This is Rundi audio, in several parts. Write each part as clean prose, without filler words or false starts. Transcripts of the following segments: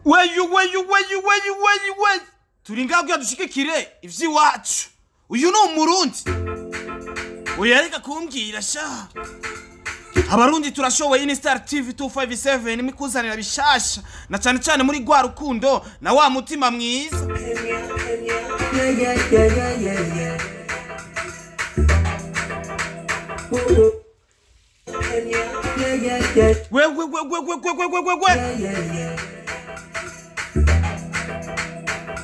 Weyu weyu weyu weyu weyu weyu, turi ngaho kugira dushigikire ivy'iwacu. Uyu ni Umurundi, oya reka kumbwira sha. Abarundi turashoboye. Ni Star TV 257 imikuzanira bishasha, na cyane cyane muri rwa rukundo na wa mutima mwiza. Yeah. Whoa, whoa. Yeah. Wewe wewe wewe wewe wewe we. Yeah.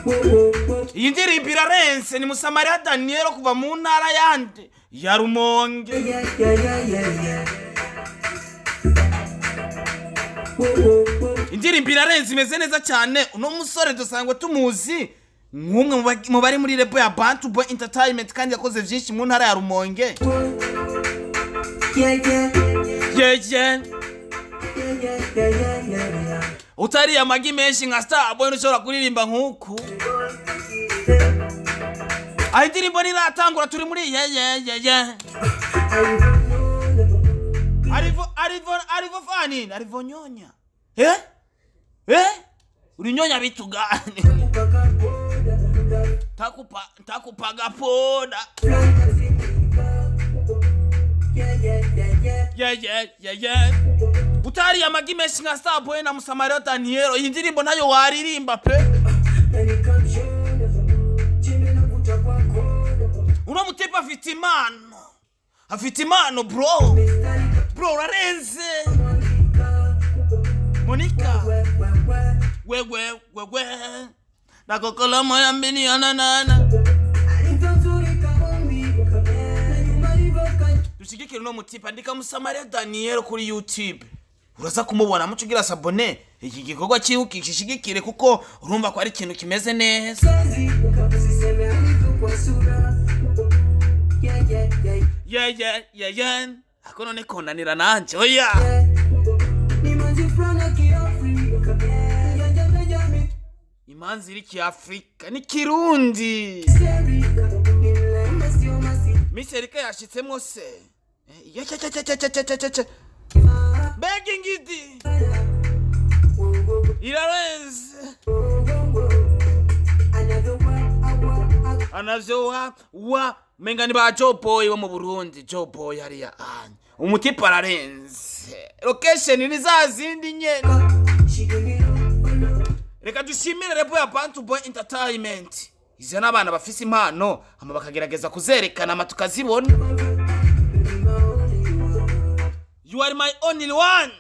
Whoa, whoa, whoa. Iyi ndirimbo irarenze. Ni Musamariya Daniel kuva mu ntara yandi ya Rumonge. Yeah. Whoa, whoa, whoa. Indirimbo irarenze, imeze neza cyane. Uno musore dusangwa tumuzi nk'umwe mu bari muri label ya Bantu Boy Entertainment, kandi yakoze byinshi mu ntara ya Rumonge. Yeah. Yeah. Yeah. Utariye amagi menshi nka Star Boy ntushobora kuririmba nk'uku. Aho indirimbo ntiratangura, turi muri yeah. Arivo arivo arivo fani arivo nyonya, eh eh, ulinyonya vitu gani? Takupa takupaga poda. Yeah. Utariye amagi menshi nka Star Boy na Musamariya Daniel, iyi ndirimbo nayo waririmba pe. Uno mutipe afite impano, afite impano bro, bro urarenze. Monica wewe wewe nakokola moya mbili ananana. Dushigikire uno mutipe. Andika Musamariya Daniel kuri YouTube, uraza kumubona. Muco ugira s'abonner, iki gikorwa cyiwe ukishigikire, kuko urumva ko ari ikintu kimeze neza. Yeah. Ako none konanira nanje, oya. Imanzi iri kiafrika ni Kirundi. Miss Erika yashitsemo se. Ya cha cha cha cha cha cha cha cha, mbega ingidi irarenze. Anavyo wa wa menga ni ba Joe Boy bo mu Burundi. Joe Boy hariya anya umutipe ararenze. Location ni za zindi nyene. Reka dushimire label ya Bantu Boy Entertainment izo n'abana bafise impano, hama bakagerageza kuzerekana, ama tukazibona. You are my only one.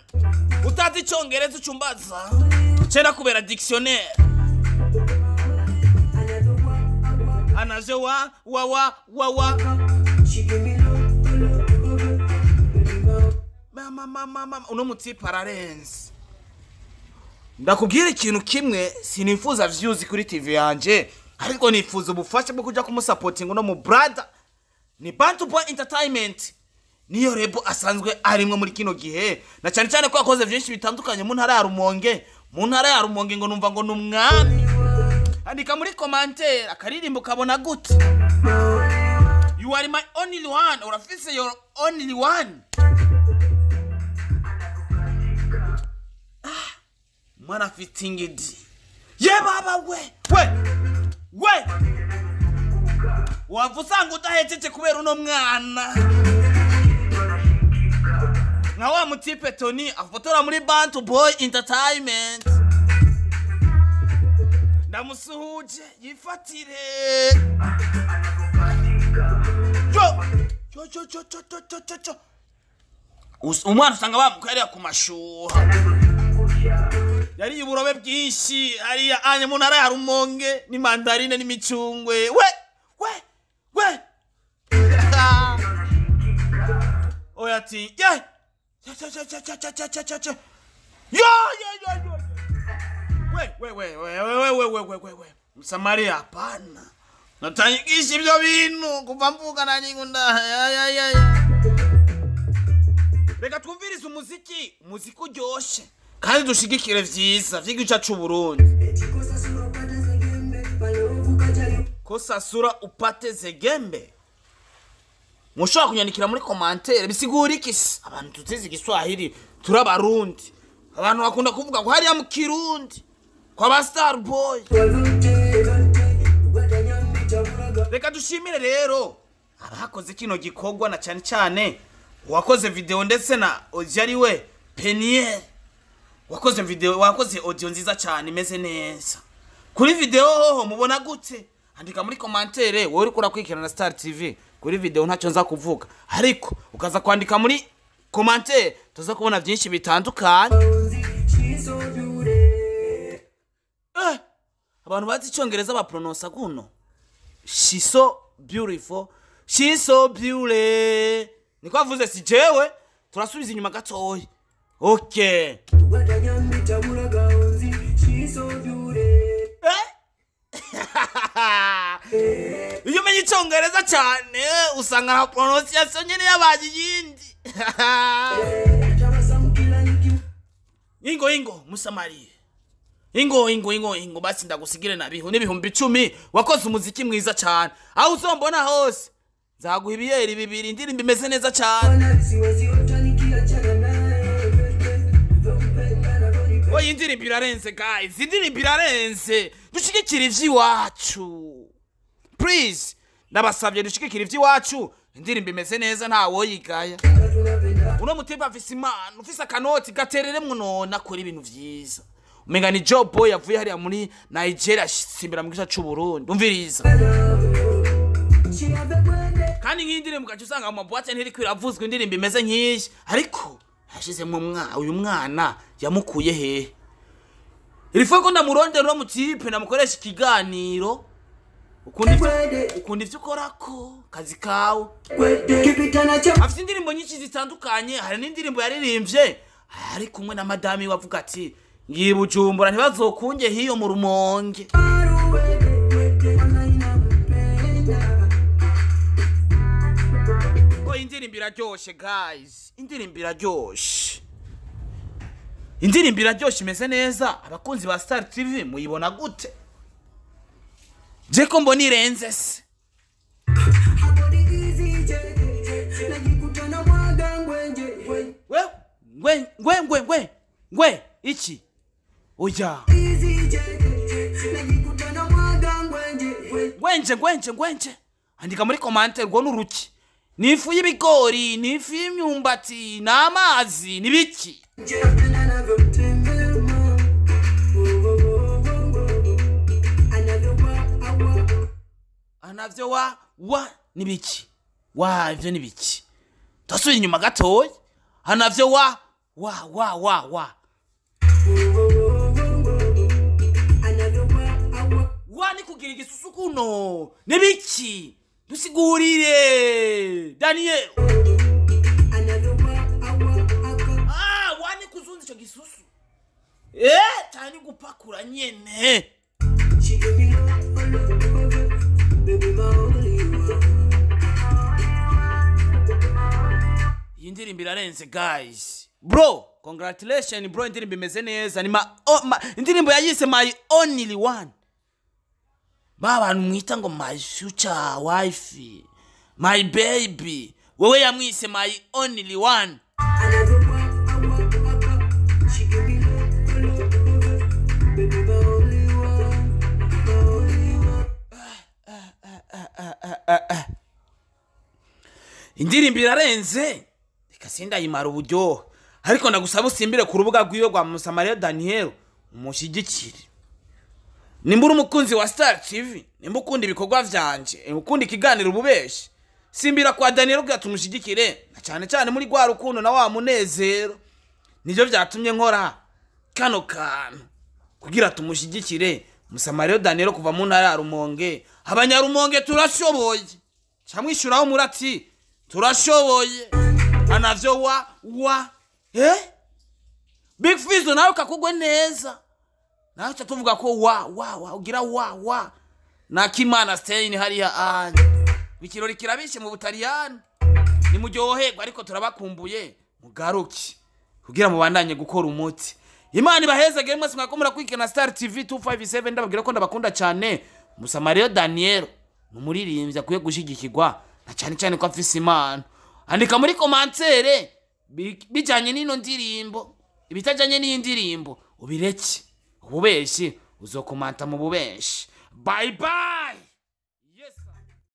Utazi Icongereza ucumbaza cera kubera dictionnaire. Anavyo wa wa wa wa wa mama mama mama. Uno mutipe ararenze. Ndakubwira ikintu kimwe: sinifuza views kuri TV yanje, ariko nifuza ubufasha bwo kuja kumusapotinga uno mu brother. Ni Bantu Boy Entertainment, niyo label asanzwe arimwe muri kino gihe, na cyane cyane ko yakoze byinshi bitandukanye mu ntara ya Rumonge. Mu ntara ya Rumonge ngo numva ngo ni umwami. Andika muri commentaire, akaririmbo kabona gute? You are my only one. Urafise your only one? Mwana afite ingidi ye baba we we we, wava usanga udahejeje kubera uno mwana nka wa mutipe Tony afotora muri Bantu Boy Entertainment. Ndamusuhuje, yifatire. Yo yo yo yo yo yo yo yo yo. Umwana usanga bamukorera ku mashuha, yariye uburobe bwinshi hariya anya mu ntara ya Rumonge, n'imandarine n'imicungwe. We we we, oya ati ye ye ye ye ye ye ye ye ye ye yo yo yo yo, we we we we we we we we we we, Msamaria hapana, natanyikisha ibyo bintu kuva mvuka na nyingunda ya ya ya ya. Reka twumvirize umuziki, umuziki uryoshe, kandi dushigikire vyiza vy'igihugu c'u Burundi. Kosa sura upate zegembe. Mushobora kunyandikira muri commentaire bisigura iki se? Abantu tutizi Igiswahili, turi Abarundi, abantu bakunda kuvuga ngo hariya mu Kirundi. Kwa ba Star Boy. Reka dushimire rero abakoze kino gikorwa, na cyane cyane uwakoze video ndetse na audio, ari we Peniel wakoze video, wakoze audio nziza cyane imeze neza. Kuri video hoho mubona gute? Andika muri commentaire. Wowe uriko urakurikirana na Star TV, kuri video ntacyo nza kuvuga, ariko ukaza kwandika muri commentaire tuza kubona byinshi bitandukanye. Abantu bazi icyongereza baprononsa kuno "She so beautiful, she so beauty", niko avuze, si jewe. Turasubiza inyuma gatoya, okay. Iyo umenya icyongereza cyane usanga na prononciation nyine yabaye iyindi. Ingo ingo musamariye, ingo ingo ingo ingo, basi ndagusigire nabihu n'10,000. Wakoze umuziki mwiza cyane, aho uzombona hose nzaguha ibiyeri bibiri. Indirimbo imeze neza cyane. Oya, indirimbo irarenze guys, indirimbo irarenze. Dushigikire ivy'iwacu, please, ndabasabye, dushigikire ivy'iwacu. Indirimbo imeze neza, ntawoyigaya. Uno mutima afise impano, ufise akanoti gatereremwo none akora ibintu vyiza, umenga ni Joe Boy yavuye hariya muri Nigeria simbira mu gice c'u Burundi. Umviriza kandi nk'iyi ndirimbo ugaca usanga mu maboîte ntiriko iravuzwa, indirimbo imeze nk'iyi, ariko yashizemwo uyu mwana yamukuye hehe? Iri ko ndamurondera uno mutipe, ndamukoresha ikiganiro. Ukunda ivyo ukorako kazi kawe. Afite indirimbo nyinshi zitandukanye, hari n'indirimbo yaririmbye ari kumwe na madami we, avuga ati ngiye Bujumbura ntibazokunge hiyo mu Rumonge. Oh, indirimbo iraryoshe guys, indirimbo iraryoshe, indirimbo iraryoshe, imeze neza. Abakunzi ba Star TV muyibona gute? Je ko mbona irenze se? We ngwe ngwe ngwe ngwe ngwe iki oya ngwenje ngwenje ngwenje. Andika muri commentaire, rwo n'uruki? Ni ifu y'ibigori, ni ifu y'imyumbati, ni amazi, ni biki? Anavyo wa wa ni biki wa ivyo ni biki? Turasubira inyuma gatoya. Anavyo wa wa wa wa wa wa ni kugira igisusu kuno ni biki? Dusigurire Daniel. Ah, wa ni kuzunza ico gisusu, cyane gupakura nyene. She give me love, love, baby, my only one. Iyi ndirimbo irarenze guys. Bro, congratulations bro, indirimbo imeze neza. Ni ma, oh, ma indirimbo yayise "My Only One". Ba bantu mwita ngo my future wife, my baby, wewe yamwise "My Only One". Another one, I want, I want. She give me love, love, love, baby, my only one, my only one. Indirimbo irarenze, reka sindayimara uburyohe, ariko ndagusaba usimbire ku rubuga rwiwe rwa Musamariya Daniel umushyigikire. Nimba uri umukunzi wa Star TV, nimba ukunda ibikorwa vyanje, ukunda ikiganiro ububeshi, simbira kwa Daniel ubwira tumushyigikire, na cyane cyane muri rwa rukundo na wa munezero. Nibyo byatumye nkora kano kantu kugira tumushyigikire Musamariya Daniel kuva mu ntara ya Rumonge. Abanyarumonge turashoboye, camwishyuraho murati turashoboye. Anavyo wa wa Big Fizzo nawe kakugwe neza, nawe ca tuvuga ko wa wa wa ugira wa wa na Kimana Stein hariya anya ikirori kirabishe mu Butaliyani. Nimuryoherwe, ariko turabakumbuye, mugaruke kugira mubandanye gukora umuti. Imana ibahezagire mwese mwako murakurikirana Star TV 257. Ndababwira ko ndabakunda cyane. Musamariya Daniel ni umuririmbyi akwiye gushyigikirwa, na cyane cyane ko afise impano. Andika muri commentaire bijyanye n'ino ndirimbo, ibitajyanye n'iyi ndirimbo ubireke, ububeshi. Uzokomanta mu bubenshi. Bye bye.